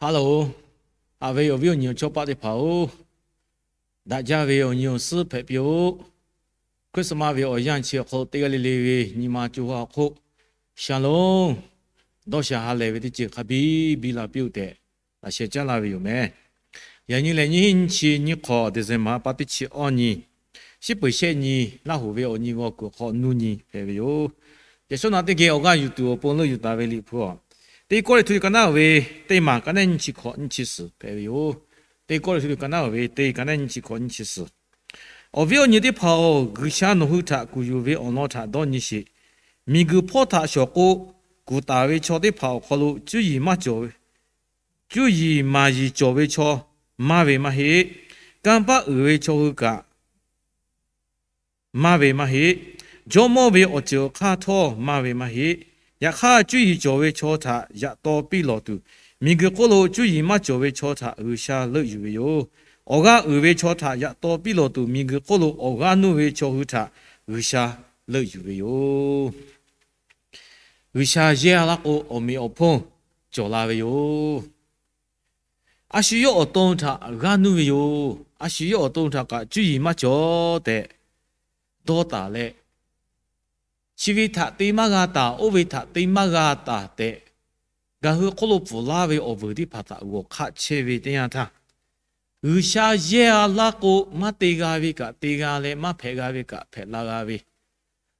Hello, haꞈ ve awˬ viˉ awˬ nyi awˬ chawˇ paˆ teˇ hpaˍ-oˬ, daꞈ jaˇ ve awˬ nyi awˬ suhˉ hpehꞈ piˇ-oˆ. Christmas ve awˬ yanˇ chi awˬ hk'aw lo teˇ g'aˇ le le ve nyi ma co ha awˬ hk'oˆ, shalom, dawˇ sha ha lehˬ ve teˇ ceuˬ hk'a biˇ biˇ la piˇ-oˆ tehꞈ, laꞈ sheh caˉ laˇ ve yoˬ meh. Yaꞈ nyi lehˬ, nyiˇ hinˉ nyiˇ chi nyiˇ hk'awꞈ December ha pa teˇ chi awˇ nyi, shiˉ peuˬ shehˆ nyi, Laˇ huˍ ve awˬ nyi g'aw kuiˬ hk'aw nuˇ nyi hpehꞈ ve yoˬ. Yaꞈ shawˉ naꞈ teˇ geh awˬ g'aˇ yuˬ tuˬ awˬ pon leuˆ yuˬ taˍ ve Liꞈ hpu-oˬ, Teˇ Kawˇrenˍhtuˆ liꞈ ka naˉ uiˍ ve teˇ maˬ ka naˉ nyiˇ chi hkawꞈ nyiˇ chi suhˍ hpehꞈ ve yoˬ. Teˇ Kawˇrenˍhtuˆ liꞈ ka naˉ uiˍ ve teˇ ka naˉ nyiˇ chi hkawꞈ nyiˇ chi suhˍ. Awˬ viˉ awˬ nyi teˇ hpaˍ-oˬ, G'uiˬsha nawˬ hui htaꞈ kuˬ yuˬ ve awˬ lawn htaꞈ dawˇ nyi sheˍ. Miˬguiˬ hpawˇ htaꞈ shawˍ k'o, kuˬ taˍ ve chaw teˇ hpaˍ awˬ hk'aw lo cuˇ yiˍ maˇ cawˬ ve, cuˇ yiˍ maˍ yiˍ cawˬ ve chaw maˇ ve maˇ heˆ. Kanˇ paˆ uiˍ ve chaw hui kaꞈ maˇ ve maˇ heˆ. Jawˇmawˇ ve awˬ ceuˬ awˬ hk'aˇ htawˇ maˇ ve maˇ heˆ. Yaꞈ hk'aˇ, cuˇ yiˍ cawˬ ve chaw htaꞈ yaꞈ taw piˇ lawˬ tuˬ, miˬguiˬ hk'oˆ lo cuˇ yiˍ maˇ cawˬ ve chaw htaꞈ G'uiˬsha leuˆ yuˬ ve yoˬ. Awˬ g'aˇ uiˍ ve chaw htaꞈ yaꞈ taw piˇ lawˬ tuˬ, miˬguiˬ hk'oˆ lo awˬ g'aˇ nuˇ ve chaw hui htaꞈ G'uiˬsha leuˆ yuˬ ve yoˬ. G'uiˬsha yehˇ laˇ k'o, awˬ meꞈ awˬ hponˇ cawˬ la ve yoˬ. A shu yawˇ awˬ to htaꞈ g'aˇ nuˇ ve yoˬ. A shu yawˇ awˬ to htaꞈ kaꞈ cuˇ yiˍ maˇ cawˬ tehꞈ dawˇ taˍ leh, chi ve htaꞈ te maˇ g'a taˍ, oˇ ve htaꞈ te maˇ g'a taˍ tehꞈ, ngaˬ hui hk'oˆ lo pfuhˍ laˇ ve awˬ vuiˬ teˇ hpaˍ htaꞈ g'awˬ hk'aˆ chehˇ ve teˇ yanˇ htaˇ, G'uiˬsha yehˇ laˇ k'o, maˇ te g'a ve kaꞈ te g'a leh, maˇ hpehꞈ g'a ve kaꞈ hpehꞈ la g'a ve,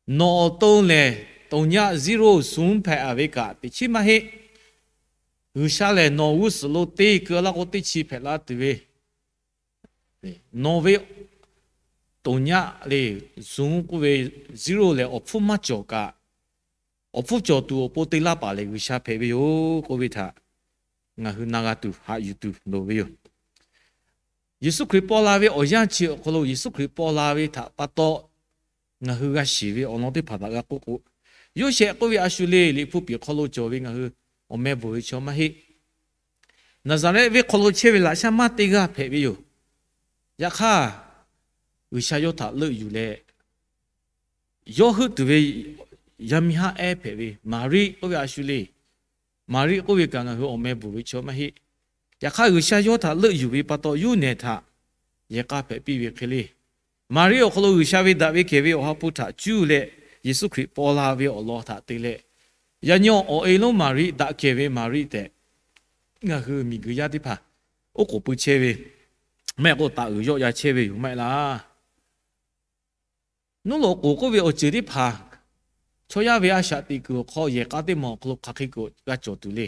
nawˬ awˬ to lehˬ toꞈ nyaˆ zero suhˉ hpehꞈ a ve kaꞈ teꞈ chiˉ maˇ heˆ. G'uiˬsha lehˬ nawˬ g'uˇ suhˍ lo te keu laˇ k'o, teˇ chi hpehꞈ la tuˬ ve, nawˬ ve toꞈ nyaˆ le, suhˉ k'oˆ ve zero lehˬ awˬ hpfuhˇ maˇ cawˬ kaꞈ, awˬ hpfuhˇ cawˬ tuˬ awˬ pon te laˇ paˍ lehˬ G'uiˬsha hpehꞈ ve yoˬ k'oˆ ve htaꞈ ngaˬ hui na g'a tuˬ haꞈ yuˬ tuˬ loˍ ve yoˬ. Yeˍsuˆ Hkriꞈ paw la ve awˬ yanˇ chi awˬ hk'aw lo Yeˍsuˆ Hkriꞈ paw la ve htaꞈ pa taw, ngaˬ hui g'a shiˍ ve awˬ lawn teˇ hpaˍ htaꞈ g'a k'oˆ k'o, Yoˇsehꞈ k'oˆ ve a shu le, Liꞈ hpu piˍ hk'aw lo cawˬ ve ngaˬ hui awˬ meh bvuhˬ ve chaw maˇ heˆ. Naˍzaˍrehˆ venˇ hk'aw lo chehˇ ve laꞈ shaˉ maˇ teˇ g'aˇ hpehꞈ ve yoˬ. Yaꞈ hk'aˇ, G'uiˬsha yawˇ htaꞈ leuˆ yuˬ leh, yawˇ heuˆ tuˬ ve yaˇ miˇ haˉ ehˉ hpehꞈ ve Maˍriˆ k'oˆ ve a shu le. Maˍriˆ k'oˆ ve kaꞈ ngaˬ hui awˬ meh bvuhˬ ve chaw maˇ heˆ. Yaꞈ hk'aˇ, G'uiˬsha yawˇ htaꞈ leuˆ yuˬ ve pa taw, yawˇ nehˬ htaꞈ yehˬ k'a hpehꞈ piˇ ve hk'e le. Maˍriˆ awˬ hk'aw lo G'uiˬsha ve daꞈ ve kehˬ ve Awˬ ha hpu htaꞈ cuˇ leh, Yeˍsuˆ Hkriꞈ paw la ve awˬ lawn htaꞈ te leh, yaꞈ nyi awˬ e lonˉ Maˍriˆ, daꞈ kehˬ ve Maˍriˆ tehꞈ, ngaˬ hui miˬguiˬ yaˇ teˇ hpaˍ oˉ k'oˍ pui chehˇ ve, maˇ heˆ k'o taˍ uiˍ yawˆ ya chehˇ ve yoˬ maˇ heˆ laˇ. Nuˇ loꞈ k'oˍ k'oˆ ve awˬ ceuˬ teˇ hpaˍ chaw yaˇ ve a shaꞈ teꞈ kuiˬ awˬ hk'aw yehˬ k'a teˇ maˬ awˬ hk'aw lo hk'aˬ hk'e k'o g'a cawˬ tuˬ le.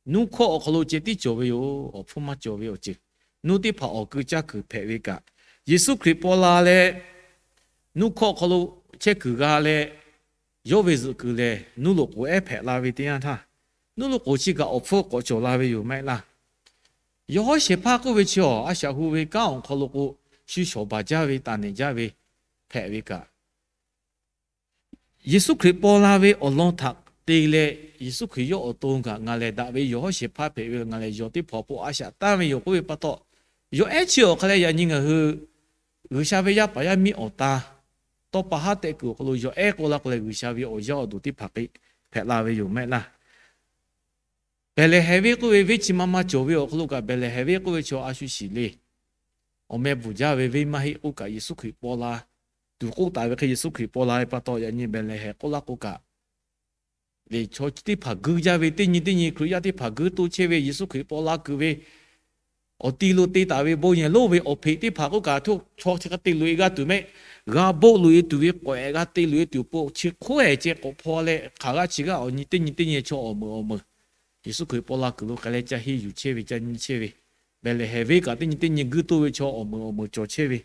Nuˇ hkawˇ awˬ hk'aw lo ceh tiˉ cawˬ ve yoˬ. Awˬ hpfuhˇ maˇ cawˬ ve awˬ ceuˬ, nuˇ teˇ hpaˍ awˬ keu caˇ kuiˬ hpehꞈ ve kaꞈ, Yeˍsuˆ Hkriꞈ paw la leh, nuˇ hkawˇ awˬ hk'aw lo chehˇ kuiˬ g'a leh, yawˇ ve zuhꞈ kuiˬ lehˬ nuˇ loꞈ k'oˍ ehˉ hpehꞈ la ve teˇ yanˇ htaˇ, nuˇ loꞈ k'oˍ chi kaꞈ awˬ hpfuhˇ k'awꞈ cawˬ la ve yoˬ maˇ heˆ laˇ. Yawˬ hawˉ shehˍ hpaˇ k'oˆ ve chi awˬ a shaꞈ hu ve kanˉ awˬ hk'aw lo k'o, shu shawˍ baˬ jaˇ ve, taˍ nehˬ jaˇ ve hpehꞈ ve kaꞈ, Yeˍsuˆ Hkriꞈ paw la ve awˬ lawn htaꞈ te leh, Yeˍsuˆ Hkriꞈ yawˇ awˬ to kaꞈ ngaˬ lehˬ daꞈ ve yawˬ hawˉ shehˍ hpaˇ hpehꞈ ve, ngaˬ lehˬ yawˬ teˇ hpaˍ awˬ pon a shaꞈ tanˇ ve yoˬ k'oˆ ve pa taw, yawˬ ehˉ chi awˬ hk'a leh yaꞈ nyi ngaˬ hui G'uiˬsha ve yaˇ paˍ yaˇ miˇ awˬ ta tawˇ pa haˉ tehꞈ kuiˬ awˬ hk'aw lo yawˬ ehˉ k'oˆ laˇ k'o leh, G'uiˬsha ve awˬ yaˇ awˬ duˬ teˇ hpaˍ hk'e hpehꞈ la ve yoˬ maˇ heˆ laˇ. Behˍlehˍhehnˍ venˇ k'oˆ ve venˇ chi ma ma cawˬ ve awˬ hk'aw lo kaꞈ, Behˍlehˍhehnˍ venˇ k'oˆ ve chaw a shu shiˍ le. Awˬ meh bvuhˬ jaˇ ve venˇ maˇ heˆ k'oˆ kaꞈ, Yeˍsuˆ Hkriꞈ paw la tuˬ k'oˆ taˍ ve hk'e, Yeˍsuˆ Hkriꞈ paw la ve pa taw yaꞈ nyi Behˍlehˍhehnˍ k'oˆ laˇ k'o kaꞈ, chaw teˇ hpaˍ guiˇ jaˇ ve teˇ nyi teˇ nyi Hkriꞈ yaˇ teˇ hpaˍ guiˇ toˇ chehˇ ve, Yeˍsuˆ Hkriꞈ paw la kuiˬ ve awˬ ti lo te taˍ ve bon yehˬ lonˉ ve awˬ hpeꞈ teˇ hpaˍ k'oˆ kaꞈ, chaw chi hk'a te loꞈ-e g'a tuˬ mehˆ, g'a boˆ loꞈ-e tuˬ ve k'awehꞈ g'a te loꞞ-e tuˬ po chi hk'oˆ-ehˍ ceh k'awꞈ hpaw leh, hk'aˬ g'aˇ chi g'aˇ awˬ nyi teˇ nyi teˇ nyi chaw awˬ meuˍ awˬ meuˍ Yeˍsuˆ Hkriꞈ paw la kuiˬ lo k'ai leh ca henˇ yuˬ chehˇ ve, ca nyi chehˇ ve, Behˍlehˍhehnˍ venˇ kaꞈ teˇ nyi teˇ nyi guiˇ toˇ ve chaw awˬ meuˍ awˬ meuˍ cawˬ chehˇ ve,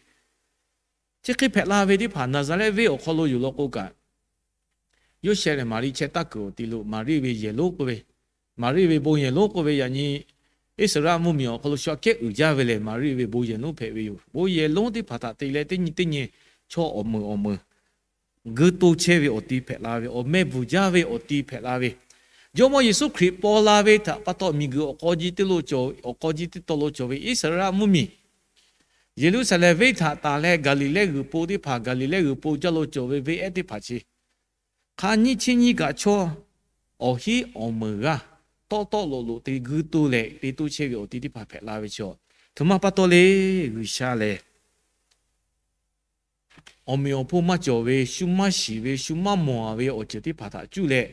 chi hk'e hpehꞈ la ve teˇ hpaˍ Naˍzaˍrehˆ venˇ awˬ hk'aw lo yoˬ law k'o kaꞈ, Yoˇsehꞈ leh Maˍriˆ chehˇ taˇ kuiˬ awˬ ti lo Maˍriˆ ve yehˬ lonˉ k'oˆ ve, Maˍriˆ ve bon yehˬ lonˉ k'oˆ ve yaꞈ nyi Iˉsaˍreˍlaˆ mvuhˇmiˬ awˬ hk'aw lo shu aꞈ kehˉ uiˍ jaˇ ve lehˬ, Maˍriˆ ve bon yehˬ lonˉ hpehꞈ ve yoˬ. Bon yehˬ lonˉ teˇ hpaˍ htaꞈ te leh teˇ nyi teˇ nyi chaw awˬ meuˍ awˬ meuˍ guiˇ toˇ chehˇ ve awˬ ti hpehꞈ la ve, awˬ meh bvuhˬ jaˇ ve awˬ ti hpehꞈ la ve, Jawˇmawˇ Yeˍsuˆ Hkriꞈ paw la ve htaꞈ pa taw, miˬguiˬ awˬ k'aw jiˇ teˇ lo cawˬ, awˬ k'aw jiˇ teˇ taw lo cawˬ ve Iˉsaˍreˍlaˆ mvuhˇmiˬ, Yeˍruˆsaˍlehnˍ venˇ htaꞈ taˍ leh Gaˍliˍlehˇ g'uiˬ po teˇ hpaˍ, Gaˍliˍlehˇ g'uiˬ po jaˇ lo cawˬ ve venˇ ehˉ teˇ hpaˍ chi hk'a nyiˇ chiˉ nyiˇ kaꞈ chaw awˬ hinˉ awˬ meunˍ g'aˇ tawˆ tawˆ loꞈ loꞈ te guiˇ toˇ leh te toˇ chehˇ ve awˬ ti teˇ hpaˍ hpehꞈ la ve chaw, htoꞈ ma pa taw le, G'uiˬsha lehˬ awˬ meꞈ awˬ hponˇ maˇ cawˬ ve, shu maˇ shiˍ ve, shu maˇ mawˬ ve awˬ ceuˬ teˇ hpaˍ htaꞈ cuˇ leh,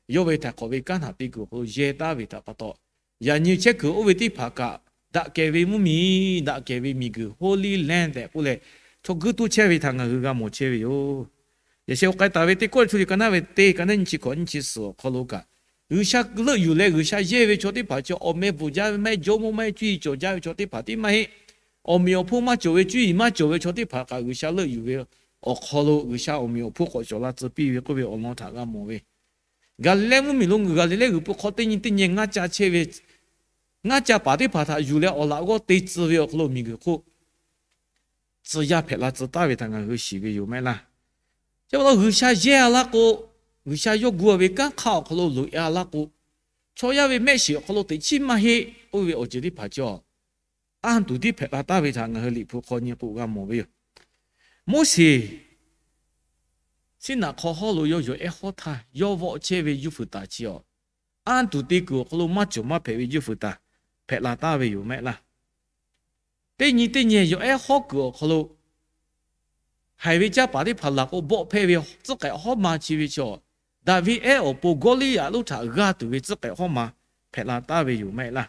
yawˇ ve htaiˍ hk'awꞈ ve kanˉ htaꞈ te kuiˬ awˬ hk'aw lo yehˇ taˉ ve htaꞈ pa taw, yaꞈ nyi chehˇ kuiˬ oˇ ve teˇ hpaˍ kaꞈ, daꞈ kehˬ ve mvuhˇmiˬ, daꞈ kehˬ ve miˬguiˬ, Holy Land tehꞈ k'oˆ leh, chaw guiˇ toˇ chehˇ ve htaꞈ ngaˬ hui g'a mawˬ chehˇ ve yoˬ. Yaꞈ sheh k'ai taˍ ve Teˇ Kawˇrenˍhtuˆ liꞈ ka naˆ ve teˇ, ka naˆ nyiˇ chi hkawꞈ nyiˇ chi suhˍ awˬ hk'aw lo kaꞈ, G'uiˬsha leuˆ yuˬ leh G'uiˬsha yehˇ ve chaw teˇ hpaˍ chi awˬ meh bvuhˬ jaˇ ve maˇ heˆ, jawˇmawˇ maˇ heˆ, cuˇ yiˍ cawˬ jaˇ ve chaw teˇ hpaˍ tiˉ maˇ heˆ. Awˬ meꞈ awˬ hponˇ maˇ cawˬ ve, cuˇ yiˍ maˇ cawˬ ve chaw teˇ hpaˍ kaꞈ G'uiˬsha leuˆ yuˬ ve awˬ hk'aw lo G'uiˬsha awˬ meꞈ awˬ hponˇ k'awꞈ cawˬ la tcuh piˇ ve k'oˆ ve awˬ lawn htaꞈ g'a mawˬ ve. Gaˍliˍlehˇ mvuhˇmiˬ lo Gaˍliˍlehˇ g'uiˬ pu hk'aw teˇ nyi teˇ nyi ngaˇ ca chehˇ ve, ngaˇ ca paˍ teˇ hpaˍ htaꞈ yuˬ leh awˬ laꞈ g'awˇ te tcuh ve awˬ hk'aw lo miˬguiˬ hk'oˆ tcuh yaˇ hpehꞈ la tcuh taˍ ve htaꞈ ngaˬ hui shiˍ ve yoˬ maˇ heˆ laˇ. Chi pa taw G'uiˬsha yehˇ a laˇ k'o, G'uiˬsha yawˇ gu ve kanˉ hk'aˇ awˬ hk'aw lo loꞈ e a laˇ k'o, chaw yaˇ ve mehˆ shiˍ awˬ hk'aw lo teꞈ chiˉ maˇ heˆ k'oˆ ve awˬ ceuˬ teˇ hpaˍ cawˬ, anˇ tuˬ tiˉ hpehꞈ la taˍ ve htaꞈ ngaˬ hui Liꞈ hpu hk'aw nyi k'o g'a mawˬ ve yoˬ. Moˉseˍ Siˉnaꞈ hk'aw hawˉ lo yawˇ yawˬ ehˉ hawˉ htaˇ yawˇ vawˆ chehˇ ve juˇ fuiˍ taˍ chi awˬ, anˇ tuˬ te kuiˬ awˬ hk'aw lo maˇ cawˬ maˇ hpehꞈ ve juˇ fuiˍ taˍ hpehꞈ la taˍ ve yoˬ maˇ heˆ laˇ. Teˇ nyi teˇ nyi yawˬ ehˉ hawˉ kuiˬ awˬ hk'aw lo haiˬ ve caˇ paˍ teˇ hpaˍ laˬ k'o bawˆ hpehˇ ve tcuhˉ k'ehꞈ hawˉ ma chi ve chaw, Daˍviˆ ehˉ awˬ pon Gawˇliˇyaꞈ lonˉ htaꞈ g'aˇ tuˬ ve tcuhˉ k'ehꞈ hawˉ ma hpehꞈ la taˍ ve yoˬ maˇ heˆ laˇ.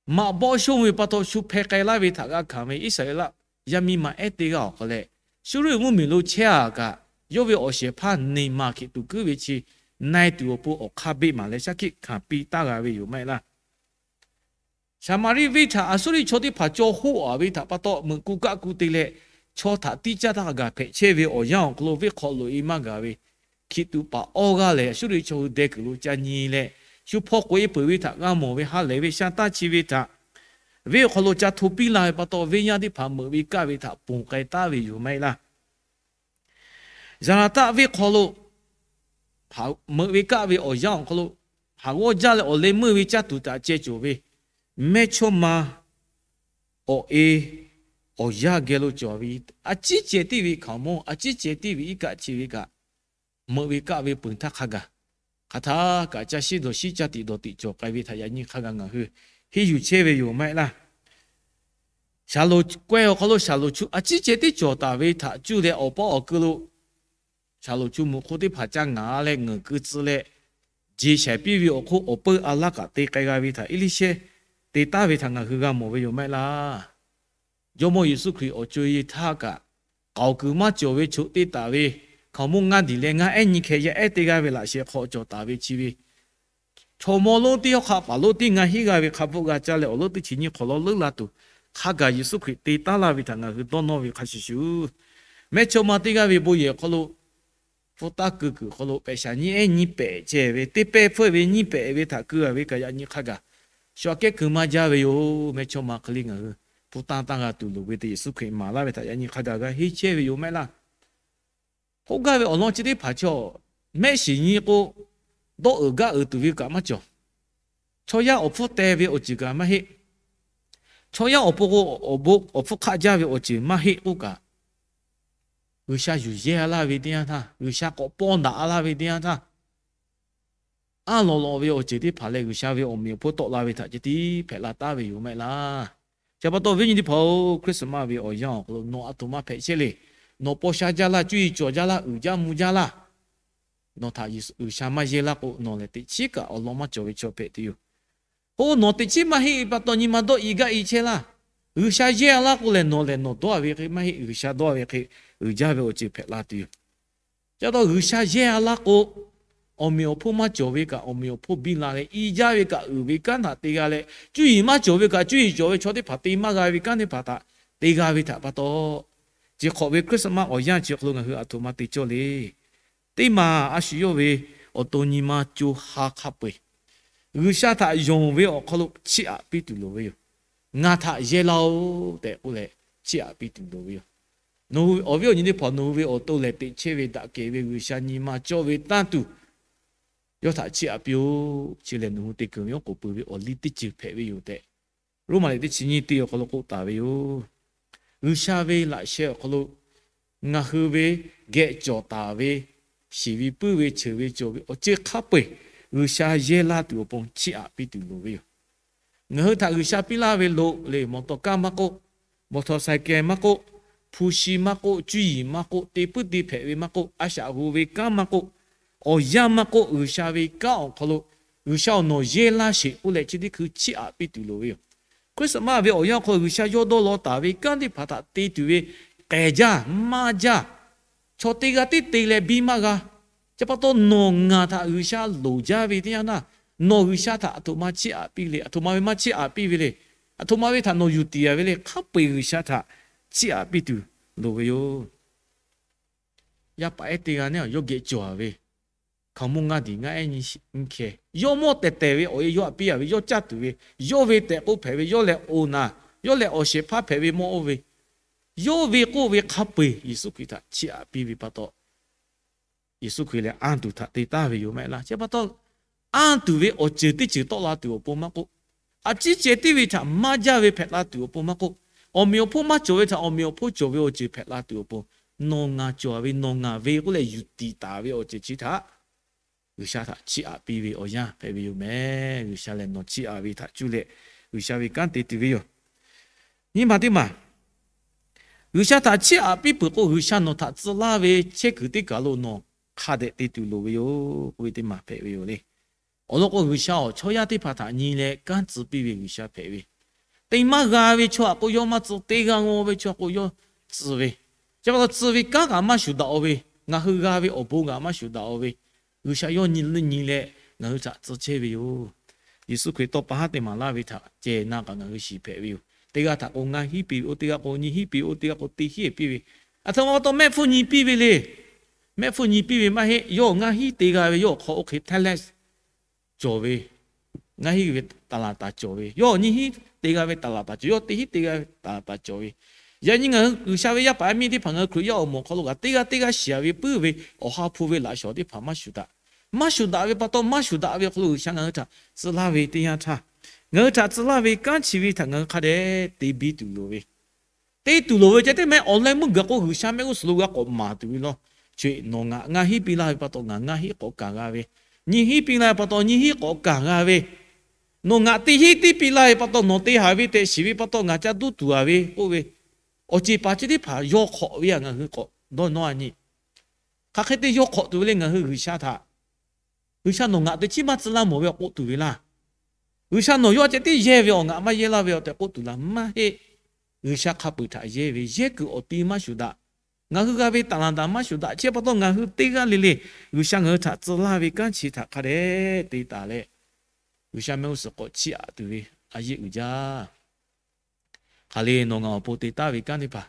Maꞈ bawˆ shonˇ ve pa taw shu hpeh k'ai laˇ ve htaꞈ g'a hkanˍ ve Iˉsaˍreˍlaˆ yaˇ miˇ ma ehˉ teˇ g'aˇ awˬ hk'aw leh, Suˇriˆ mvuhˇmiˬ lo chehˇ a kaꞈ, yawˇ ve awˬ shehˍ hpaˇ Neˍmaˍ hkiˬ tuˬ kuiˉ ve chi na e tuˬ awˬ pon awˬ hk'aˇ beˆ maˍ leh shaˉ hkiˆ hkanˍ piˇ taˍ g'a ve yoˬ maˇ heˆ laˇ. Saˍmaˍriˆ venˇ htaꞈ Aˍsuˇriˆ chaw teˇ hpaˍ caw hoˆ a ve htaꞈ pa taw meuꞈ ku kaˆ ku te leh, chaw htaꞈ tiˇ caˇ htaˇ g'a hpehꞈ chehˇ ve awˬ yanˇ awˬ hk'aw lo venˇ hk'aw loꞈ e maˇ gaˬ ve hkiˬ tuꞈ paˍ awˇ g'aˇ lehˬ, Aˍsuˇriˆ chaw hui deh kuiˬ lo ca nyi leh, shu hpaw k'oꞈ e peuˬ ve htaꞈ g'a mawˬ ve ha lehˬ ve sha taˇ chi ve htaꞈ venˇ awˬ hk'aw lo ca hto piˇ la ve pa taw, venˇ yaˇ teˇ hpaˍ meuꞈ ve kaˆ ve htaꞈ ponˬ k'ai taˍ ve yoˬ maˇ heˆ laˇ. Zaˍlaˍtaˆ venˇ hk'aw lo meuꞈ ve kaˆ ve awˬ yanˇ awˬ hk'aw lo, haˍ g'awˇ jaˇ leh awˬ leh meuˇ ve caˇ tuˬ htaꞈ ceh cawˬ ve mehˇchawˇma awˬ e awˬ yanˇ geh lo cawˬ ve, a ciˉ ceh tiˉ ve hkaoˍmonˇ, a ciˉ ceh tiˉ ve iˉ kaˆ chi ve kaꞈ, meuꞈ ve kaˆ ve peuˬ htaˇ hk'a gaˬ, hk'aˬ htaˇ kaꞈ caˇ shiˉ dawˬ shiˉ caˇ tiꞈ dawˬ tiꞈ cawˬ k'ai ve htaꞈ yaꞈ nyi hk'a gaˬ ngaˬ hui henˇ yuˬ chehˇ ve yoˬ maˇ heˆ laˇ. Shaˍlonˍ k'awehˇ awˬ hk'aw lo shaˍlonˍ chu a ciˉ ceh tiˉ cawˬ taˍ ve htaꞈ cuˇ leh awˬ paˇ awˬ keu lo shaˍlonˍ chu muꞈ hk'oˆ teˇ hpaˍ caˇ ngaˍ leh ngeuˍ keu tcuh leh, jeˬ shaiˍ piˇ ve awˬ hk'oˆ awˬ peuˇ a laˇ kaꞈ te k'ai g'a ve htaꞈ Eˇliˇshehˇ te taˍ ve htaꞈ ngaˬ hui g'a mawˬ ve yoˬ maˇ heˆ laˇ. Jawˇmawˇ Yeˍsuˆ Hkriꞈ awˬ co e htaˇ kaꞈ, k'aoˍ kuiˬ maˇ cawˬ ve choꞈ te taˍ ve hkaoˍmonˇ ngaˇ diˬ leh ngaˇ ehˉ nyi hkeh yaˇ ehˉ teˇ g'aˇ ve laꞈ sheh hk'aw cawˬ taˍ ve chi ve chaw mawˇ lonˉ teˇ hawˉ hk'aˆ paˍ lonˉ teˇ ngaˇ hinˉ g'aˇ ve hk'a bvuhˆ g'a caˇ leh awˬ leuˉ teˇ chi nyiˇ hk'awꞈ lawˉ leuˉ la tuˬ, hk'a gaˬ Yeˍsuˆ Hkriꞈ te taˉ laˇ ve htaꞈ ngaˬ hui dawˇ nawˇ ve hk'a shuˍ shuˍ, mehˇchawˇma teˇ g'aˇ ve bon yehˬ hk'aw lo, hpu taˇ keu kuiˬ hk'aw lo pehꞈ shaˍ nyiˇ ehˉ nyiˇ pehꞈ ceh ve teˇ pehˇ hpfuhˆ ve nyiˇ pehꞈ ve htaꞈ keu a ve kaꞈ yaꞈ nyi hk'a gaˬ shu aꞈ kehˉ keu maˇ jaˇ ve yoˬ. Mehˇchawˇma hk'e le ngaˬ hui hpu tanˇ tanˇ g'a tuˬ loˍ ve te Yeˍsuˆ Hkriꞈ maˍ laˇ ve htaꞈ yaꞈ nyi hk'a gaˬ g'a henˇ chehˇ ve yoˬ maˇ heˆ laˇ. K'oˆ gaˇ ve awˬ lawn chi teˇ hpaˍ chaw mehˆ shiˍ nyi k'o, dawˇ uiˍ gaˇ uiˍ tuˬ ve kaꞈ maˇ cawˬ. Chaw yaˇ awˬ hpfuhˇ teh ve awˬ ceuˬ kaꞈ maˇ heˆ. Chaw yaˇ awˬ pon k'o, awˬ bon awˬ hpfuhˇ hk'aˆ jaˇ ve awˬ ceuˬ maˇ heˆ k'oˆ kaꞈ, G'uiˬsha yuˬ yehˇ laˇ ve teˇ yanˇ htaˇ, G'uiˬsha k'awꞈ pawnˇ daꞈ laˇ ve teˇ yanˇ htaˇ, aˉ lawꞈ lawꞈ ve awˬ ceuˬ teˇ hpaˍ leh G'uiˬsha ve awˬ meꞈ awˬ hponˇ tawˆ la ve htaꞈ ceh tiˉ hpehꞈ la taˍ ve yoˬ maˇ heˆ laˇ. Chi pa taw viˉ nyi teˇ hpaˍ-oˬ, Christmas ve awˬ yanˇ awˬ hk'aw lo nawˬ aˬ htoꞈ ma hpehꞈ chehˇ le. Nawˬ paw sha jaˇ laˇ, cuˇ yiˍ cawˬ jaˇ laˇ, uiˍ jaˇ mvuh jaˇ laˇ. Nawˬ htaꞈ G'uiˬsha maˇ yehˇ laˇ k'o, nawˬ lehˬ teꞈ chiˉ kaꞈ awˬ lawn maˇ cawˬ ve chaw hpehꞈ tuˬ yoˬ. K'o nawˬ teꞈ chiˉ maˇ heˆ ve pa taw nyi ma dawˇ i gaˇ i chehˇ laˇ. G'uiˬsha yehˇ laˇ k'o lehˬ, nawˬ lehˬ nawˬ dawˇ ve hk'e maˇ heˆ, G'uiˬsha dawˇ ve hk'e uiˍ jaˇ ve awˬ ceuˬ hpehꞈ la tuˬ yoˬ. Chi pa taw G'uiˬsha yehˇ a laˇ k'o, awˬ meꞈ awˬ hponˇ maˇ cawˬ ve kaꞈ awˬ meꞈ awˬ hponˇ biˇ la leh, i jaˇ ve kaꞈ uiˍ ve kanˉ htaꞈ te g'a leh, cuˇ yiˍ maˇ cawˬ ve kaꞈ cuˇ yiˍ cawˬ ve chaw teˇ hpaˍ te maˇ g'a ve kanˉ teˇ hpaˍ htaꞈ te g'a ve htaꞈ pa taw, chi hk'awꞈ ve Christmas awˬ yanˇ chi hk'aw lo ngaˬ hui aˬ htoꞈ ma te cawˇ le. Teˇ maˬ a shu yawˇ ve awˬ to nyi ma co ha hk'a peu-eˬ, G'uiˬsha htaꞈ yonˍ ve awˬ hk'aw lo chiˇ aꞈ piˇ tuˬ loˍ ve yoˬ. Ngaˬ htaꞈ yehˇ laˇ-oˆ tehꞈ k'oˆ leh, chiˇ aꞈ piˇ tuˬ loˍ ve yoˬ. Awˬ viˉ awˬ nyi teˇ hpaˍ, nawˬ hui ve awˬ to lehˬ teꞈ chehˇ ve daꞈ kehˬ ve G'uiˬsha nyi ma cawˇ ve tanˇ tuˬ, yawˇ htaꞈ chiˇ aꞈ piˇ-oˆ. Chi lehˬ nawˬ hui te keunˍ ve oˉ k'oˍ pui ve awˬ liˇ teˇ ceuˬ hpehꞈ ve yoˬ tehꞈ, Roˉmaꞈ liꞈ teˇ chi nyiˇ teˇ awˬ hk'aw lo k'oˆ taˍ ve yoˬ. G'uiˬsha ve laꞈ sheh awˬ hk'aw lo ngaˬ hui ve geh cawˬ taˍ ve, shiˍ ve puiˉ ve, cheuˬ ve cawˬ ve awˬ ceuˬ hk'a peu-eˬ G'uiˬsha yehˇ laˇ tuˬ awˬ pon chiˇ aꞈ piˇ tuˬ loˍ ve yoˬ. Ngaˬ hui htaꞈ G'uiˬsha piˇ laˇ ve loꞈ le, mawˬ tawˍ kaˇ maˇ k'oˆ, mawˬ tawˍ saiˍ kehˍ maˇ k'oˆ, hpu shi maˇ k'oˆ, cuˇ yiˍ maˇ k'oˆ, te puiˉ te hpehꞈ ve maˇ k'oˆ, a shaꞈ g'oˍ ve kanˉ maˇ k'oˆ, awˬ yanˇ maˇ k'oˆ, G'uiˬsha ve kanˉ awˬ hk'aw lo G'uiˬsha awˬ nawˬ yehˇ laˇ sheˍ k'oˆ leh chi teˇ hkui chiˇ aꞈ piˇ tuˬ loˍ ve yoˬ. Christmas ve awˬ yanˇ hk'aw G'uiˬsha yawˇ dawˇ law taˍ ve kanˉ teˇ hpaˍ htaꞈ te tuˬ ve k'ehˬ jaˇ maˇ jaˇ, chaw teˇ g'aˇ tiˉ te leh biˇ maˇ g'a. Chi pa taw nawˬ ngaˬ htaꞈ G'uiˬsha loˍ jaˇ ve teˇ yanˇ htaˇ, nawˬ G'uiˬsha htaꞈ aˬ htoꞈ ma chiˇ aꞈ piˇ le, aˬ htoꞈ ma ve maˇ chiˇ aꞈ piˇ ve le, aˬ htoꞈ ma ve htaꞈ nawˬ yuˬ tiˍ a ve le, hk'a peu-eˬ G'uiˬsha htaꞈ chiˇ aꞈ piˇ tuˬ loˍ ve yoˬ. Yaˇ paˍ ehˉ teˇ g'aˇ neˉ yawˇ geh cawˬ a ve, hkaoˍmonˇ ngaˇ diˍ ngaˇ ehˉ nyi hkeh yawˇ mawˇ tehˬ tehˬ ve awˬ e yawˇ htaꞈ piˇ a ve, yawˇ caˇ tuˬ ve, yawˇ ve tehꞈ k'oˆ hpehꞈ ve, yawˇ lehˬ oˬ naˍ, yawˇ lehˬ awˬ shehˍ hpaˇ hpehꞈ ve mawˇ oˇ ve, yawˇ ve k'oˆ ve hk'a peu-eˬ Yeˍsuˆ Hkriꞈ htaꞈ chiˇ aꞈ piˇ ve pa taw, Yeˍsuˆ Hkriꞈ lehˬ anˇ tuˬ htaꞈ te taˍ ve yoˬ maˇ heˆ laˇ. Chi pa taw, anˇ tuˬ ve awˬ ceuˬ teˇ ceuˬ tawˆ la tuˬ awˬ pon maˇ k'oˆ, a ciˉ ceh tiˉ ve htaꞈ maˇ jaˇ ve hpehꞈ la tuˬ awˬ pon maˇ k'oˆ, awˬ meꞈ awˬ hponˇ maˇ cawˬ ve htaꞈ awˬ meꞈ awˬ hponˇ cawˬ ve awˬ ceuˬ hpehꞈ la tuˬ awˬ pon, nawˬ ngaˬ cawˬ ve nawˬ ngaˬ ve k'oˆ leh yuˬ tiˍ taˍ ve awˬ ceuˬ chi htaꞈ G'uiˬsha htaꞈ chiˇ aꞈ piˇ ve awˬ yanˇ hpehꞈ ve yoˬ meh. G'uiˬsha lehˬ nawˬ chiˇ aꞈ ve htaꞈ cuˇ leh G'uiˬsha ve kanˉ te tuˬ ve yoˬ. Nyi ma teˇ maˬ, G'uiˬsha htaꞈ chiˇ aꞈ piˇ peuˬ k'o, G'uiˬsha nawˬ htaꞈ tcuh laˇ ve chehˇ kuiˬ teˇ kaˬ lo nawˬ hk'a dehꞈ te tuˬ loˍ ve yoˬ k'oˆ ve teˇ maˬ hpehꞈ ve yoˬ le. Awˬ lawn k'o, G'uiˬsha awˬ chaw yaˇ teˇ hpaˍ htaꞈ nyi leh kanˉ tcuh piˇ ve G'uiˬsha hpehꞈ ve, te maˇ g'a ve chaw htaꞈ k'o yawˇ maˇ tcuh, te g'a mawˬ ve chaw k'o yawˇ tcuh ve. Chi pa taw tcuh ve kanˉ kaꞈ maˇ shuˍ daꞈ-o ve, ngaˬ hui g'a ve awˬ bon kaꞈ maˇ shuˍ daꞈ-o ve, G'uiˬsha yawˇ nyi leh ngaˬ hui htaꞈ tcuh chehˇ ve yoˬ. Yeˍsuˆ Hkriꞈ tawˇ pa haˉ te maˍ laˇ ve htaꞈ ceh na kaꞈ ngaˬ hui shiˍ hpehꞈ ve yoˬ. Teˇ g'aˇ htaꞈ k'o ngaˇ hinˉ piˇ ve, oˇ teˇ g'aˇ k'o nyiˇ hinˉ piˇ ve, oˇ teˇ g'aˇ k'o teˇ hinˉ piˇ ve, aˬ htoꞈ ma pa taw mehˆ hpfuhˇ nyi piˇ ve le. Mehˆ hpfuhˇ nyi piˇ ve maˇ heˆ. Yawˇ ngaˇ hinˉ te g'a ve, yawˇ awˬ hk'aw oˇ hk'e talent cawˬ ve, ngaˇ hinˉ ve taˍlaˍtaˍ cawˬ ve, yawˇ nyiˇ hinˉ te g'a ve taˍlaˍtaˍ cawˬ, yawˇ teˇ hinˉ te g'a ve taˍlaˍtaˍ cawˬ ve. Yaꞈ nyi ngaˬ hui G'uiˬsha ve yaˇ paˍ yaˇ miˇ teˇ hpaˍ ngaˬ hui Hkriꞈ yaˇ awˬ moˍ hk'aw lo kaꞈ teˇ g'aˇ teˇ g'aˇ shiˍ a ve puiˉ ve, awˬ ha hpu ve laꞈ shawˍ teˇ hpaˍ maˇ shuˍ daꞈ. Maˇ shuˍ daꞈ ve pa taw, maˇ shuˍ daꞈ ve awˬ hk'aw lo G'uiˬsha ngaˬ hui htaꞈ tcuh laˇ ve teˇ yanˇ htaˇ, ngaˬ hui htaꞈ tcuh laˇ ve kanˉ chi ve htaꞈ ngaˬ hui hk'a dehꞈ te biˇ tuˬ loˍ ve, te tuˬ loˍ ve ceh teˇ mehˆ awˬ leh meuˇ gaˬ k'o, G'uiˬsha mehˆ g'uˇ suhˍ lo g'a k'awꞈ maˍ tuˬ ve law. Chi nawˬ ngaˬ ngaˇ hinˉ piˇ laˇ ve pa taw ngaˬ ngaˇ hinˉ k'awꞈ kaˬ g'a ve, nyiˇ hinˉ piˇ laˇ ve pa taw nyiˇ hinˉ k'awꞈ kaˬ g'a ve, nawˬ ngaˬ teˇ hinˉ tiˉ piˇ laˇ ve pa taw nawˬ te haˍ ve tehꞈ shiˍ ve pa taw ngaˬ ca duˇ tuˬ a ve k'oˆ ve, awˬ ceˬ paˍ chi teˇ hpaˍ yaw hk'awꞈ ve a ngaˬ hui k'awꞈ dawˇ nawˇ a nyi. Hk'aˬ hk'e te yaw hk'awꞈ tuˬ ve le ngaˬ hui G'uiˬsha htaꞈ. G'uiˬsha nawˬ ngaˬ teˇ chiˉ maˇ tcuh laˇ mawˬ ve awˬ k'oˆ tuˬ ve laˇ. G'uiˬsha nawˬ yawˇ ceh tiˉ yehˇ ve awˬ ngaˬ maˇ yehˇ laˇ ve awˬ tehꞈ k'oˆ tuˬ laˇ maˇ heˆ. G'uiˬsha hk'a peu-eˬ htaꞈ yehˇ ve, yehˇ kuiˬ awˬ ti maˇ shuˍ daꞈ. Ngaˬ hui g'a ve taˍlaˍtaˍ maˇ shuˍ daꞈ. Chi pa taw ngaˬ hui teˇ g'aˇ le le G'uiˬsha ngaˬ hui htaꞈ tcuh laˇ ve kanˉ chi htaꞈ hk'a dehꞈ te taˍ leh, G'uiˬsha mehˆ g'uˇ suhˍ k'awꞈ chiˇ aꞈ tuˬ ve a yeˇ uiˍ jaˇ. Hk'aˬ le nawˬ ngaˬ awˬ pon te taˍ ve kanˉ teˇ hpaˍ,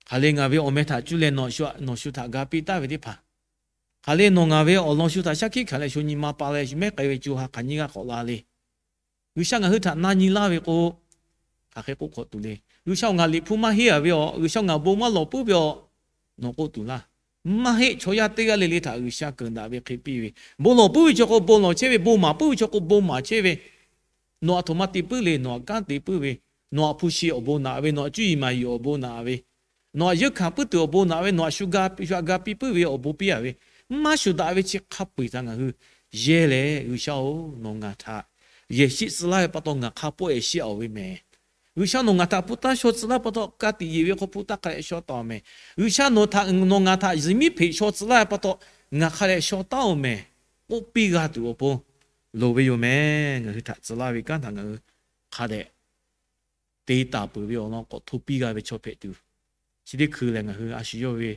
hk'aˬ le ngaˬ ve awˬ meh htaꞈ cuˇ leh nawˬ shu htaꞈ ga piˇ taˍ ve teˇ hpaˍ, hk'aˬ le nawˬ ngaˬ ve awˬ lawn shu htaꞈ shaˉ hkiˆ hkanˍ leh shu nyi ma pa leh shu mehˉ k'ai ve co ha hk'aˬ nyi g'aˇ k'awꞈ la le. G'uiˬsha ngaˬ hui htaꞈ na nyi laˇ ve k'o, hk'aˬ hk'e k'oˆ hk'awꞈ tuˬ le. G'uiˬsha ngaˬ liꞈ hpu maˇ henˇ a ve awˬ, G'uiˬsha ngaˬ bon maˇ lawˬ puiˉ ve awˬ, nawˬ k'oˆ tuˬ laˇ. Maˇ heˆ. Chaw yaˇ teˇ g'aˇ le le htaꞈ G'uiˬsha keunˍ daꞈ ve hk'e piˇ ve, bon lawˬ puiˉ ve chaw k'o bon lawˬ chehˇ ve, bon maˍ puiˉ ve chaw k'o bon maˍ chehˇ ve, nawˬ aˬ htoꞈ ma te puiˉ le, nawˬ aꞈ kanˉ te puiˉ ve, nawˬ aꞈ hpu shi awˬ bon naꞈ ve, nawˬ aꞈ cuˇ yiˍ maˍ yiˍ awˬ bon naꞈ ve, nawˬ aꞈ yeuˇ hkanˍ puiˉ tuˬ awˬ bon naꞈ ve, nawˬ aꞈ shu ga, shu aꞈ ga piˇ puiˉ ve awˬ bon piˇ a ve, maˇ shuˍ daꞈ ve chi hk'a peu-eˬ htaꞈ ngaˬ hui yehˇ leh, G'uiˬsha-oˬ, nawˬ ngaˬ htaꞈ yehˬ shiˆ tcuh laˇ ve pa taw ngaˬ hk'a pawˆ yehˬ shiˆ-a-oˬ ve mehˍ. G'uiˬsha nawˬ ngaˬ htaꞈ hpu taˇ shaw tcuh laˇ pa taw, ka tiꞈ yeˬ ve hk'aw hpu taˇ hk'a dehꞈ shaw taˍ-oˬ mehˍ. G'uiˬsha nawˬ htaꞈ, nawˬ ngaˬ htaꞈ zuhꞈ miˉ hpeꞈ shaw tcuh laˇ ve pa taw, ngaˬ hk'a dehꞈ shaw taˉ-oˬ mehˍ, k'oˆ piˇ g'a tuˬ awˬ pon loˍ ve yoˬ mehˍ. Ngaˬ hui htaꞈ tcuh laˇ ve kanˉ htaꞈ ngaˬ hui hk'a dehꞈ te taˍ peuˬ ve awˬ lawn k'awꞈ hto piˇ g'a ve chaw hpehꞈ tuˬ, chi teˇ hkui lehˬ ngaˬ hui a shu yawˇ ve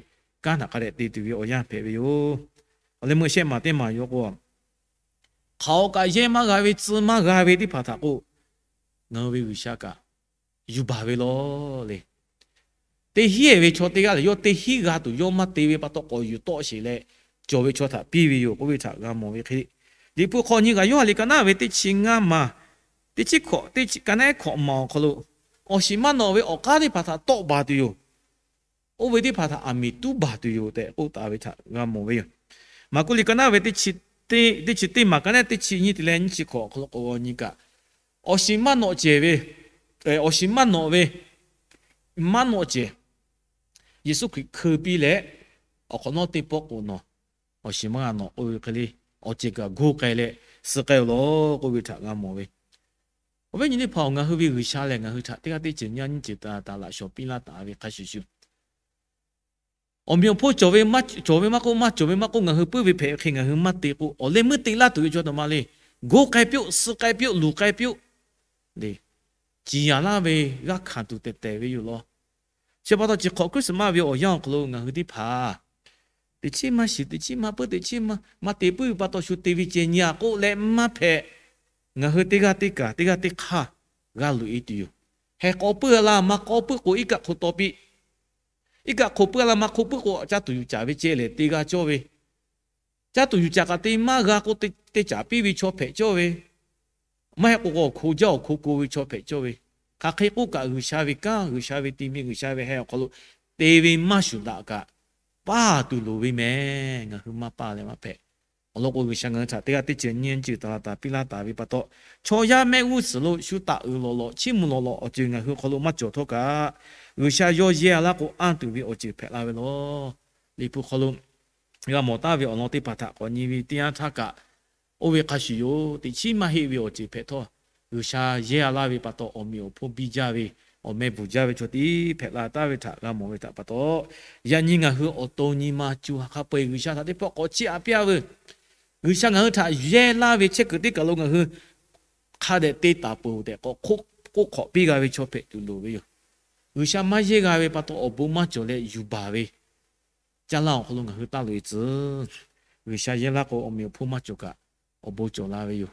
kanˉ htaꞈ hk'a dehꞈ te tuˬ ve awˬ yanˇ hpehꞈ ve yoˬ. Awˬ leh meuˇ shehˆ maˬ teˇ maˬ yoˬ k'o, hk'aˬ hk'aw kaꞈ yehˇ maˇ g'a ve, tcuh maˇ g'a ve teˇ hpaˍ htaꞈ k'o, ngaˬ hui ve G'uiˬsha kaꞈ yuˬ baˬ ve law le. Teˇ hinˉ-ehˍ ve chaw teˇ g'aˇ lehˬ, yawˇ teˇ hinˉ g'a tuˬ yawˇ maˇ te ve pa taw k'awꞈ yuˬ tawˆ sheˍ leh, cawˬ ve chaw htaꞈ piˇ ve yoˬ k'oˆ ve htaꞈ g'a mawˬ ve hk'e, Liꞈ hpu hk'aw nyi kaꞈ Yoˇhanˬ liꞈ ka naˉ ve teˇ chi ngaˇ maˬ, teˇ chi hkawꞈ, teˇ chi ka naˉ ehˉ hkawꞈ maˬ awˬ hk'aw lo, awˬ shiˍ maˇ nawꞈ ve awˬ k'aˉ teˇ hpaˍ htaꞈ tawˆ baˬ tuˬ yoˬ. Oˇ ve teˇ hpaˍ htaꞈ aˬ miˍ tuˉ baˬ tuˬ yoˬ tehꞈ k'oˆ taˍ ve htaꞈ g'a mawˬ ve yoˬ. Maˍkuˆ liꞈ ka naˉ ve teˇ chi teˇ maˬ ka naˉ teˇ chi nyiˇ te leh nyiˇ chi hkawꞈ awˬ hk'aw lo k'awꞈ nyi kaꞈ, awˬ shiˍ maˇ nawꞈ cehˬ ve, awˬ shiˍ maˇ nawꞈ ve, maˇ nawꞈ cehˬ Yeˍsuˆ Hkriꞈ hkeu piˇ leh, awˬ hk'awꞈ nawˉ teˇ pawˆ k'o nawˬ awˬ shiˍ maˇ g'a nawꞈ k'oˆ ve hk'e le. awˬ ceuˬ kaꞈ goˇ k'ai leh suh k'ai-o law k'oˆ ve htaꞈ g'a mawˬ ve. Awˬ viˉ nyi teˇ hpaˍ-oˬ, ngaˬ hui ve G'uiˬsha lehˬ ngaˬ hui htaꞈ teˇ g'aˇ teˇ ceuˬ nyi a nyiˇ ceuˬ taˍ taˍ laꞈ shawˍ piˇ laˇ taˍ ve hk'a shuˍ shuˍ, awˬ meꞈ awˬ hponˇ cawˬ ve maˇ cawˬ ve maˇ k'oˆ, maˇ cawˬ ve maˇ k'oˆ, ngaˬ hui puiˉ ve hpehꞈ ve hk'e ngaˬ hui maˇ te k'o, awˬ leh meuˇ te laˇ tuˬ ve chaw taꞈ ma le. Goˇ k'ai piˇ-oˆ, suh k'ai piˇ-oˆ, luˬ k'ai piˇ-oˆ le. Ciˍ yanˍ laˇ ve g'aˇ hkanˍ tuˬ tehˬ tehˬ ve yoˬ law. Chi pa taw chi hk'awꞈ Christmas ve awˬ yanˇ awˬ hk'aw lo ngaˬ hui teˇ hpaˍ teꞈ chiˉ maˇ shiˍ, teꞈ chiˉ maˇ puiˉ, teꞈ chiˉ maˇ maˇ te puiˉ ve pa taw shu te ve ceh nyi-a k'oˆ leh maˇ hpehꞈ. Ngaˬ hui teˇ g'aˇ teˇ kaˬ teˇ g'aˇ teˇ hk'aˇ g'a loꞈ-e tuˬ yoˬ. Heh k'aw puiˉ-a la maˇ k'aw puiˉ k'o, iˉ kaˆ hk'oꞈ taw piˇ. Iˉ kaˆ hk'oꞈ puiˉ-a la maˇ hk'oˆ puiˉ k'o, caˇ tuˬ yuˬ caˍ ve ceh lehˬ te g'a cawˇ ve, caˇ tuˬ yuˬ caˍ kaꞈ te maˇ g'a k'o, te caˍ piˇ ve chaw hpehꞈ cawˇ ve, maˇ heˆ k'o awˬ hko jaˇ awˬ hko ko ve chaw hpehꞈ cawˇ ve, hk'aˬ hk'e k'oˆ kaꞈ G'uiˬsha ve kanˉ, G'uiˬsha ve ti mi, G'uiˬsha ve heh awˬ hk'aw lo te ve maˇ shuˍ daꞈ kaꞈ, paˇ tuˬ loˍ ve mehˍ. Ngaˬ hui maˇ paˇ leh maˇ hpehꞈ. Awˬ lawn k'o, G'uiˬsha ngaˬ hui htaꞈ teˇ g'aˇ teˇ ceuˬ nyi a nyi ceuˬ taˍ taˍ piˇ laˇ taˍ ve pa taw, chaw yaˇ mehˆ g'uˇ suhˍ lo shu taꞈ uiˍ lawˬ lawˬ, chiˇ mvuh lawˬ lawˬ awˬ ceuˬ ngaˬ hui hk'aw lo maˇ cawˬ htawˇ kaꞈ, G'uiˬsha yawˇ yehˇ laˇ k'o anˇ tuˬ ve awˬ ceuˬ hpehꞈ la ve law. Liꞈ hpu hk'aw lo g'a mawˬ taˍ ve awˬ lawn teˇ hpaˍ htaꞈ k'awꞈ nyi ve teˇ yanˇ htaˇ kaꞈ, oˇ ve hk'a shuˍ yoˬ. Teꞈ chiˉ maˇ heˆ ve awˬ ceuˬ hpehꞈ htawˇ, G'uiˬsha yehˇ laˇ ve pa taw awˬ meꞈ awˬ hponˇ biˇ jaˇ ve, awˬ meh bvuhˬ jaˇ ve chaw tiˉ hpehꞈ la taˍ ve htaꞈ g'a mawˬ ve htaꞈ pa taw, yaꞈ nyi ngaˬ hui awˬ to nyi ma co ha hk'a peu-eˬ G'uiˬsha htaꞈ teˇ pawˆ k'awꞈ chiˇ aꞈ piˇ-a veuˬ. G'uiˬsha ngaˬ hui htaꞈ yehˇ laˇ ve chehˇ kuiˬ teˇ kaˬ lo ngaˬ hui hk'a dehꞈ te taˍ peuˬ tehꞈ k'awꞈ k'oˆ hk'awꞈ piˇ g'a ve chaw hpehꞈ tuˬ loˍ ve yoˬ. G'uiˬsha maˇ yehˇ g'a ve pa taw awˬ bon maˇ cawˬ leh yuˬ baˬ ve, caˇ laˇ awˬ hk'aw lo ngaˬ hui taˇ loꞈ-e tcuh. G'uiˬsha yehˇ laˇ k'o awˬ meꞈ awˬ hponˇ maˇ cawˬ kaꞈ, awˬ bon cawˬ la ve yoˬ.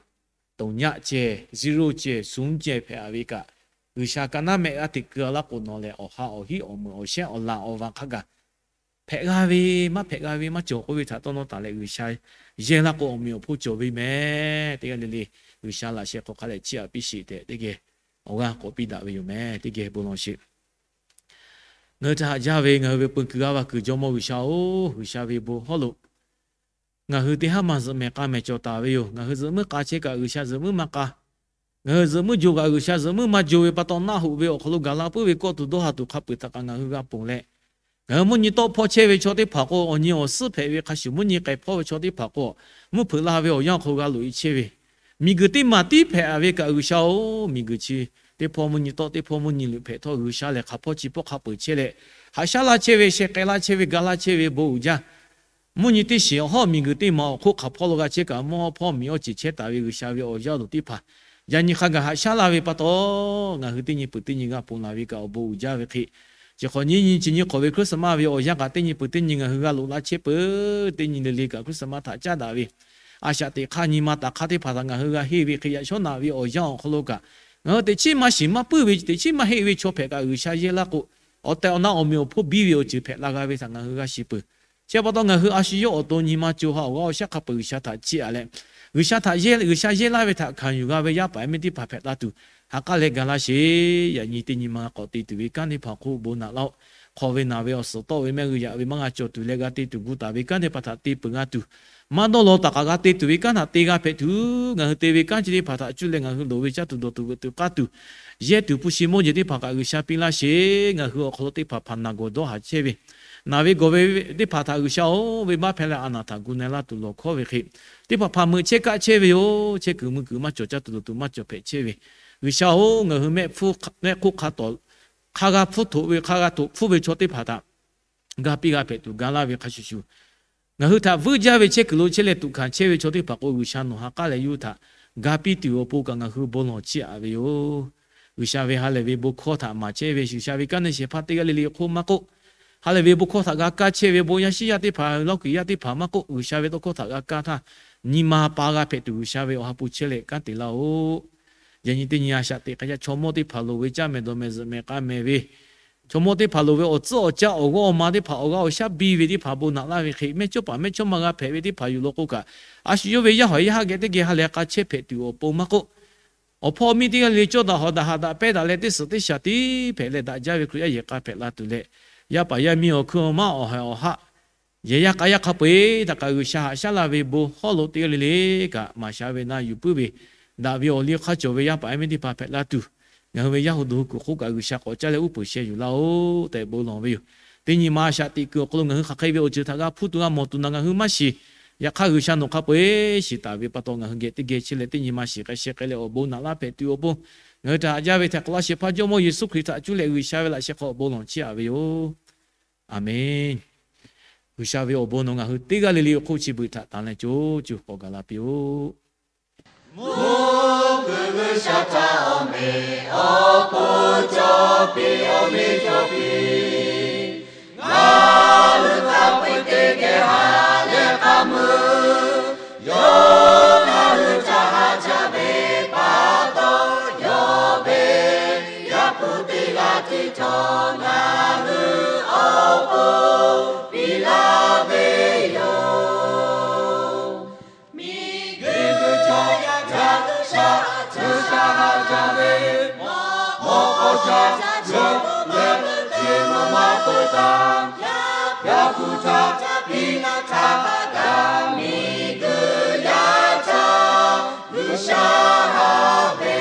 Tawˍ nyaˆ ceh, zero ceh, suhˉ ceh hpehꞈ-a ve kaꞈ, G'uiˬsha ka naˉ mehˆ g'aˇ hteꞈ keu-a laˇ k'o, nawˬ lehˬ awˬ ha awˬ hiˉ awˬ meuˍ awˬ shehˉ awˬ laˬ awˬ va hk'a gaˬ hpehꞈ g'a ve, maˇ hpehꞈ g'a ve maˇ cawˬ k'oˆ ve htaꞈ tawˇ nawˇ taˍ leh, G'uiˬsha yehˇ laˇ k'o awˬ meꞈ awˬ hponˇ cawˬ ve mehˍ. Teˇ g'aˇ le le G'uiˬsha laꞈ sheh hk'aw hk'a leh chiˇ aꞈ piˇ sheˍ tehꞈ teˇ geh awˬ g'aˇ k'awꞈ piˇ daꞈ ve yoˬ mehˍ. Teˇ geh bon lawˬ sheˍ. Ngaˬ hui htaꞈ haꞈ jaˇ ve ngaˬ hui ve peu kuiˬ g'aˇ va kuiˬ Jawˇmawˇ G'uiˬsha-oˬ, G'uiˬsha ve bon hawˉ lo ngaˬ hui teˇ haˉ ma zuhꞈ mehˍ k'a mehˍ cawˬ taˍ ve yoˬ. Ngaˬ hui zuhꞈ muiˉ k'a chehˇ kaꞈ G'uiˬsha zuhꞈ muiˉ maˇ k'a, ngaˬ hui zuhꞈ muiˉ jo kaꞈ G'uiˬsha zuhꞈ muiˉ maˇ jo ve pa taw, naˆ hoꞈ ve awˬ hk'aw lo gaˬ la puiˉ ve kawˆ tuˬ dawˇ ha tuˬ hk'a peuˬ htaꞈ kaꞈ ngaˬ hui g'a ponˬ leh, ngaˬ hui mvuhˇ nyi tawˆ hpawˇ chehˇ ve chaw teˇ hpaˍ k'o, awˬ nyi awˬ suhˉ hpehꞈ ve hk'a shuˍ mvuhˇ nyi k'ai hpawˇ ve chaw teˇ hpaˍ k'o, mvuhˇ hpeuꞈ la ve awˬ yanˇ awˬ hk'aw lo g'a loꞈ-e chehˇ ve, miˬguiˬ teˇ maˬ tiˉ hpehꞈ-a ve kaꞈ G'uiˬsha-oˬ, miˬguiˬ chi teˇ hpawˇ mvuhˇ nyi tawˆ, teˇ hpawˇ mvuhˇ nyi luꞈ hpehꞈ htawˇ, G'uiˬsha lehˬ hk'a hpawˇ chi hpawˇ hk'a peuˬ chehˇ leh, haꞈ shaˉ laˇ chehˇ ve, sheh k'ai laˇ chehˇ ve, ga laˇ chehˇ ve bon uiˍ jaˇ. Mvuhˇ nyi teˇ shiˍ awˬ hawˉ miˬguiˬ teˇ maˬ awˬ hk'oˆ hk'a hpawˇ lo g'a chehˇ kaꞈ, mvuhˇ hawˉ hpawˇ miˬ awˇ ceˬ chehˇ taˍ ve G'uiˬsha ve awˬ yaˇ awˬ duˬ teˇ hpaˍ, yaꞈ nyi hk'a gaˬ haꞈ shaˉ laˇ ve pa taw, ngaˬ hui teˇ nyi peuˬ teˇ nyi g'a ponˬ laˬ ve kaꞈ awˬ bon uiˍ jaˇ ve hk'e, chi hk'awꞈ nyiˇ nyi chi nyi hk'awꞈ ve Christmas ve awˬ yanˇ kaꞈ teˇ nyi peuˬ teˇ nyi ngaˬ hui g'a loꞈ la chehˇ peuˬ. Teˇ nyi le le kaꞈ Christmas htaꞈ caˉ daꞈ ve, a shaꞈ teꞈ hk'aˇ nyi ma taˍ hk'aˇ teˇ hpaˍ htaꞈ ngaˬ hui g'a henˇ ve hk'e, yaꞈ shawˉ naꞈ ve awˬ yanˇ awˬ hk'aw lo kaꞈ ngaˬ hui teꞈ chiˉ maˇ shiˍ maˇ puiˉ ve, teꞈ chiˉ maˇ heˆ ve chaw hpehꞈ kaꞈ G'uiˬsha yehˇ laˇ k'o, awˬ tehˬ awˬ na awˬ meꞈ awˬ hponˇ biˇ ve awˬ ceuˬ hpehꞈ la g'a ve htaꞈ ngaˬ hui g'a shiˍ peuˬ. Chi pa taw ngaˬ hui a shu yawˇ awˬ to nyi ma co ha awˬ g'aˇ awˬ shaˉ hk'a peuˬ G'uiˬsha htaꞈ chiˇ aꞈ leh, G'uiˬsha htaꞈ yehˇ, G'uiˬsha yehˇ laˇ ve htaꞈ hkanˍ yuˬ g'a ve yaˇ paˍ yaˇ miˇ teˇ hpaˍ hpehꞈ la tuˬ, ha k'aˉ leh ga laˇ sheˍ. Yaꞈ nyi teˇ nyi ma k'awꞈ te tuˬ ve kanˉ teˇ hpaˍ hk'oˆ bon naꞈ laˇ-oˆ. Hk'aw ve naˬ ve awˬ suhˍ tawˆ ve mehˆ g'uˇ yaꞈ ve maˇ g'a cawˬ tuˬ leh g'a te tuˬ gu taˍ ve kanˉ teˇ hpaˍ htaꞈ te peuˬ g'a tuˬ, maˇ dawˇ law taˍ kaꞈ g'a te tuˬ ve kanˉ htaꞈ te g'a hpehꞈ tuˬ, ngaˬ hui te ve kanˉ chi teˇ hpaˍ htaꞈ cuˇ leh ngaˬ hui loˍ ve caˇ tuˬ dawˬ tuˬ veuꞈ tuˬ k'aˇ tuˬ, yehˇ tuˬ hpu shi mawˇ jeˬ teˇ hpaˍ kaꞈ G'uiˬsha piˇ laˇ sheˍ. Ngaˬ hui awˬ hk'aw lo teˇ hpaˍ hpaˍ naˬ gawˬ dawˇ haˍ chehˇ ve, naˬ ve gawˬ ve teˇ hpaˍ htaꞈ G'uiˬsha-oˬ, venˇbaˆ hpehˇ leh a naˬ htaꞈ gu na-e laˇ tuˬ lawˬ hkawˉ ve hk'e, teˇ hpaˍ hpaˍ meuꞈ chehˇ kaˆ chehˇ ve yoˬ. Chehˇ kuiˬ mui kuiˬ maˇ cawˬ, caˇ tuˬ dawˬ tuˬ maˇ cawˬ hpehꞈ chehˇ ve, G'uiˬsha-oˬ, ngaˬ hui mehˆ hk'oˆ hk'a tawˍ hk'a g'a hpfuhˇ htoꞈ ve, hk'a g'a htoꞈ hpfuhˇ ve chaw teˇ hpaˍ htaꞈ ga piˇ g'a hpehꞈ tuˬ ga laˇ ve hk'a shuˍ shuˍ, ngaˬ hui htaꞈ vuiˇ jaˇ ve chehˇ kuiˬ lo chehˇ leh tuꞈ hkanˍ chehˇ ve chaw teˇ hpaˍ k'o, G'uiˬsha nawˬ ha k'aˉ leh yawˇ hui htaꞈ ga piˇ tuˬ awˬ pon kaꞈ ngaˬ hui bon lawˬ chiˇ aꞈ ve yoˬ. G'uiˬsha ve ha lehˬ ve bon hkawˇ htaꞈ maˍ chehˇ ve, G'uiˬsha ve kanˉ neˇ shehˍ hpaˇ teˇ g'aˇ le le hk'oˆ maˇ k'oˆ, ha lehˬ ve bon hkawˇ htaꞈ g'a kaˇ chehˇ ve bon yaˇ shiˉ yaˇ teˇ hpaˍ, lawˇ kuiˬ yaˇ teˇ hpaˍ maˇ k'oˆ, G'uiˬsha ve tawˇ hkawˇ htaꞈ g'a kaˇ htaˇ, nyi ma pa g'a hpehꞈ tuˬ G'uiˬsha ve awˬ ha hpu chehˇ leh kanˉ te laˇ-oˆ. Yaꞈ nyi teˇ nyi a shaꞈ teꞈ k'ai yaˇ chaw mawˇ teˇ hpaˍ loˍ ve caˇ mehˍ dawˬ mehˍ zuhꞈ mehˍ k'a mehˍ ve, chaw mawˇ teˇ hpaˍ loˍ ve awˬ tcuhˉ awˬ caˇ awˬ g'awˇ awˬ ma teˇ hpaˍ awˬ g'aˇ awˬ shaˉ biˇ ve teˇ hpaˍ bon naꞈ laˇ ve hk'e, mehˇ cawˇ paˍ mehˇ cawˇ ma g'a hpehꞈ ve teˇ hpaˍ yuˬ law k'o kaꞈ, a shu yawˇ ve yaˇ hawˬ yaˇ haˉ geh teˇ geh ha lehˬ k'a chehˇ hpehꞈ tuˬ awˬ pon maˇ k'oˆ, awˬ hpawˇ miˇ teˇ g'aˇ le le cawˇ daꞈ hawꞈ daꞈ haꞈ daꞈ pehˇ daꞈ leh teˇ suhˍ teˇ shaˍ tiˉ hpehꞈ leh daꞈ jaˇ ve Hkriꞈ yaˇ yehˬ k'a hpehꞈ la tuˬ leh, yaˇ paˍ yaˇ miˇ awˬ hkuiˉ awˬ maˇ awˬ haiˬ awˬ haˆ, yehˬ yaˇ k'a yaˇ hk'a peu-eˬ htaꞈ kaꞈ G'uiˬsha haꞈ shaˉ laˇ ve bon hawˉ lo teˇ g'aˇ le le kaꞈ maˍ sha ve na yuˬ puiˉ ve, daꞈ ve awˬ liˇ hk'aˇ cawˬ ve yaˇ paˍ yaˇ miˇ teˇ hpaˍ hpehꞈ la tuˬ, ngaˬ hui ve yaˇ hu duˬ hui kuiˬ hk'oˆ kaꞈ G'uiˬsha k'awꞈ caˇ leh uˉ peunˍ sheh yuˬ laˇ-oˆ tehꞈ bon lawˬ ve yoˬ. Teˇ nyi ma a shaꞈ teꞈ kuiˬ awˬ hk'aw lo ngaˬ hui hk'aˬ hk'e ve awˬ ceuˬ htaꞈ g'a hpuˇ tuˬ g'a mawˬ tuˬ naˬ ngaˬ hui maˇ shiˍ. Yaꞈ hk'aˇ, G'uiˬsha nawˬ hk'a peu-eˬ shiˍ taˍ ve pa taw, ngaˬ hui geh teˇ geh chehˇ leh teˇ nyi ma shiˍ k'ai sheh k'ai leh awˬ bon naꞈ laˇ hpehꞈ tuˬ awˬ pon, ngaˬ hui htaꞈ haꞈ jaˇ ve htaꞈ hk'awꞈ laˇ shehˍ hpaˇ Jawˇmawˇ Yeˍsuˆ Hkriꞈ htaꞈ cuˇ leh G'uiˬsha ve laꞈ sheh hk'aw awˬ bon lawˬ chiˇ aꞈ ve yoˬ. Aˍmenˍ. G'uiˬsha ve awˬ bon nawˬ ngaˬ hui teˇ g'aˇ le le awˬ hk'oˆ chi beuꞈ htaꞈ tanˍ leh co co k'awꞈ gaˬ la piˇ-oˆ. Mvuhˇ kuiˬ G'uiˬsha htaꞈ awˬ meꞈ awˬ hponˇ cawˬ piˇ, awˬ meꞈ cawˬ piˇ. Ngaˬ hui hk'a peu-eˬ teˇ geh ha leh k'aˇ meuˇ, yawˇ ngaˬ hui htaꞈ haꞈ jaˇ ve pa taw, yawˇ ve Yaˇ hpu teˇ g'aˇ tiˉ htawˇ ngaˬ hui awˬ pon piˇ laˇ ve yoˬ. Miˬguiˬ chaw yaˇ htaꞈ G'uiˬsha, G'uiˬsha haꞈ jaˇ ve, mawꞈ k'aw caˇ caˇ cawˬ leh, chi ma ma peuˬ htaˇ, Yaˇ hpu htaꞈ piˇ laˇ htaˇ kaꞈ, miˬguiˬ yaˇ htaꞈ G'uiˬsha haꞈ ve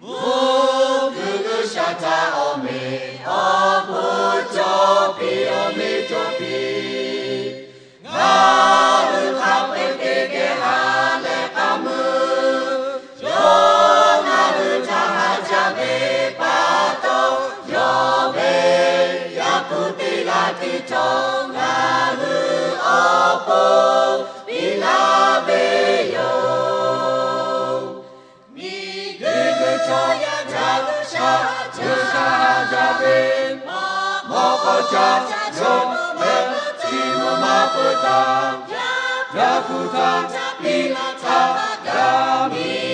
Mvuhˇ kuiˬ G'uiˬsha htaꞈ awˬ meꞈ awˬ hponˇ cawˬ piˇ, awˬ meꞈ cawˬ piˇ. Ngaˬ hui hk'a peu-eˬ teˇ geh ha leh k'aˇ meuˇ, yawˇ ngaˬ hui htaꞈ haꞈ jaˇ ve pa taw, yawˇ ve Yaˇ hpu teˇ g'aˇ tiˉ htawˇ ngaˬ hui awˬ pon piˇ laˇ ve yoˬ. Miˬguiˬ chaw yaˇ htaꞈ G'uiˬsha, G'uiˬsha haꞈ jaˇ ve, mawꞈ k'aw caˇ caˇ cawˬ leh, chi ma ma peuˬ htaˇ, Yaˇ hpu htaꞈ piˇ laˇ htaˇ kaꞈ, miˬ